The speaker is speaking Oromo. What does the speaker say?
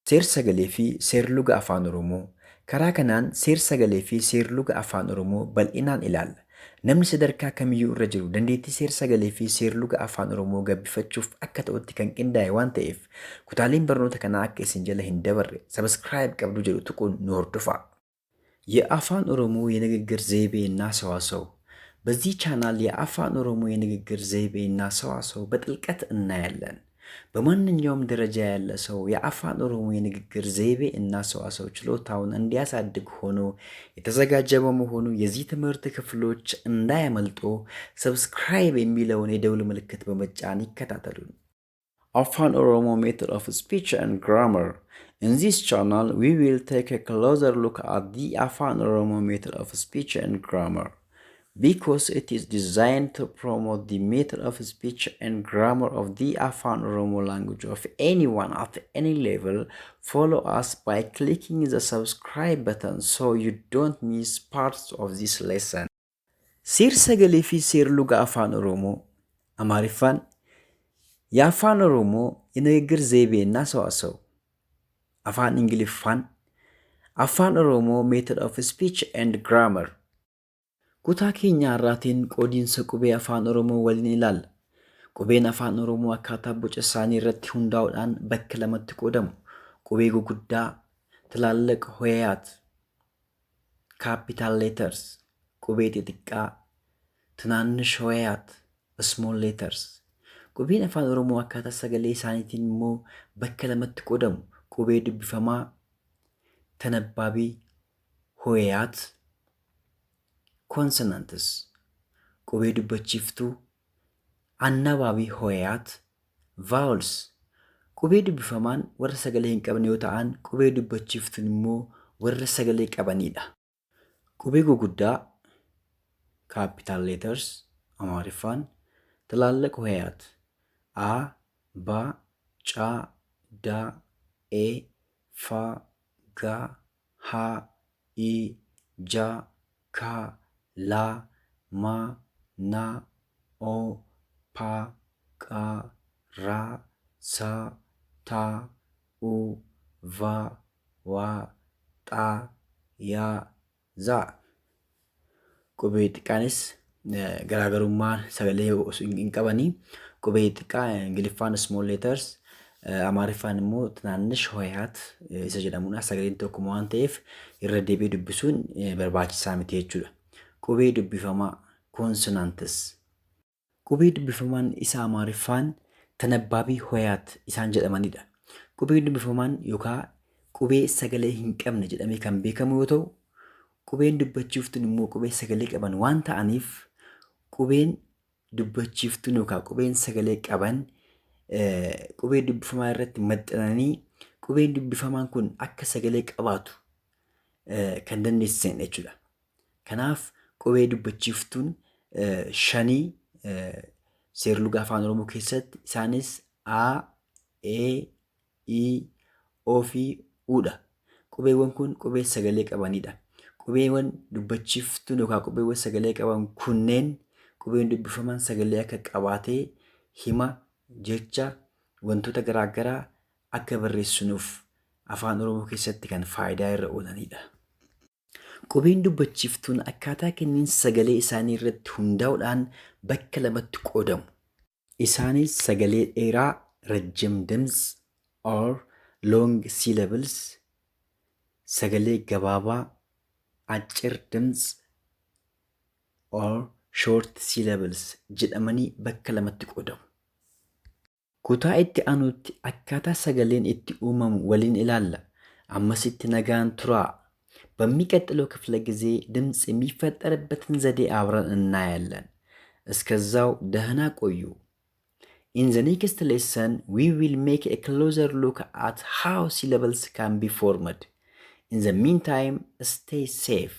Seer-sagalee fi seer-luga Afaan Oromoo. Karaa kanaan seer-sagalee fi seer-luga Afaan Oromoo bal'inaan ilaalla. Namni sadarkaa kamiyyuu irra jiru dandeettii seer-sagalee fi seer-luga Afaan Oromoo gabbifachuuf akka ta'utti kan qindaa'e waan ta'eef, kutaaleen barnoota kanaa akka isin jala hin dabarre subscribe qabdu jedhu tuquun nu hordofaa. የአፋን ኦሮሞ የንግግር ዘይቤና ሰዋሰው። በዚህ ቻናል የአፋን ኦሮሞ የንግግር ዘይቤና ሰዋሰው በጥልቀት እናያለን። በማንኛውም ደረጃ ያለ ሰው የአፋን ኦሮሞ የንግግር ዘይቤ እና ሰዋሰው ችሎታውን እንዲያሳድግ ሆኖ የተዘጋጀ በመሆኑ የዚህ ትምህርት ክፍሎች እንዳያመልጦ subscribe የሚለውን የደውል ምልክት በመጫን ይከታተሉን። Afaan Oromo method of speech and grammar. In this channel, we will take a closer look at the Afaan Oromo method of speech and grammar. Because it is designed to promote the method of speech and grammar of the Afaan Oromo language of anyone at any level, follow us by clicking the subscribe button so you don't miss parts of this lesson. Seer-sagalee fi seer-luga Afaan Oromoo. Amaariffaan የአፋን ኦሮሞ የንግግር ዘይቤና ሰዋሰው፣ Afaan Ingiliffaan Afaan Oromo method of speech and grammar. Kutaa keenya har'aatiin qoodiinsa qubee Afaan Oromoo waliin ilaalla. Qubeen Afaan Oromoo akkaataa boca isaanii irratti hundaa'uudhaan bakka lamatti qoodamu. Qubee guguddaa ትላልቅ ሆሄያት capital letters, qubee xixiqqaa ትናንሽ ሆሄያት small letters. Qubeen Afaan Oromoo akkaataa sagalee isaaniitiin immoo bakka lamatti qoodamu. Qubee dubbifamaa ተነባቢ ሆሄያት consonants, qubee dubbachiiftuu አናባቢ ሆሄያት vowels. Qubee dubbifamaan warra sagalee hin qabne yoo ta'an, qubee dubbachiiftuun immoo warra sagalee qabanidha. Qubee guguddaa capital letters, Amaariffaan ትላልቅ ሆሄያት አ፣ ባ፣ ጫ፣ ዳ፣ ኤ፣ ፋ፣ ጋ፣ ሃ፣ ኢ፣ ጃ፣ ካ፣ ላ፣ ማ፣ ና፣ ኦ፣ ፓ፣ ቃ፣ ራ፣ ሳ፣ ታ፣ ኡ፣ ቫ፣ ዋ፣ ጣ፣ ያ፣ ዛ. Qubee xiqqaanis garaagarummaa sagalee hin qabanii. Qubee xiqqaa Ingiliffaan small letters, Amaariffaan immoo ትናንሽ ሆሄያት isa jedhamudha. Sagaleen tokkuma waan ta'eef irra deebi'ee dubbisuun barbaachisaa miti jechuudha. Qubee dubbifamaa consonants. Qubee dubbifamaan isa Amaariffaan ተነባቢ ሆሄያት isaan jedhamanidha. Qubee dubbifamaan yookaan qubee sagalee hin qabne jedhamee kan beekamu yoo ta'u, qubeen dubbachiiftuun immoo qubee sagalee qaban waan ta'aniif, qubeen dubbachiiftuun yookaan qubeen sagalee qaban qubee dubbifamaa irratti maxxananii qubeen dubbifamaan kun akka sagalee qabaatu kan dandeessisanidha jechuudha. Kanaaf qubee dubbachiiftuun shanii seerluga Afaan Oromoo keessatti isaanis A, E, I, O fi U dha. Qubeewwan kun qubee sagalee qabanidha. Qubeewwan dubbachiiftuun yookaan qubeewwan sagalee qaban kunneen qubeen dubbifaman sagalee akka qabaatee hima, jecha, wantoota garaa garaa akka barreessinuuf Afaan Oromoo keessatti kan faayidaa irra oolanidha. Qubeen dubbachiiftuun akkaataa kenniinsa sagalee isaanii irratti hundaa'uudhaan bakka lamatti qoodamu. Isaanis sagalee dheeraa ረጅም ድምፅ or long syllables, sagalee gabaabaa አጭር ድምፅ or short syllables jedhamanii bakka lamatti qoodamu. Kutaa itti aanutti akkaataa sagaleen itti uumamu waliin ilaalla. Ammasitti nagaan turaa. በሚቀጥለው ክፍለ ጊዜ ድምፅ የሚፈጠርበትን ዘዴ አብረን እናያለን። እስከዛው ደህና ቆዩ። In the next lesson, we will make a closer look at how syllables can be formed. In the meantime, stay safe.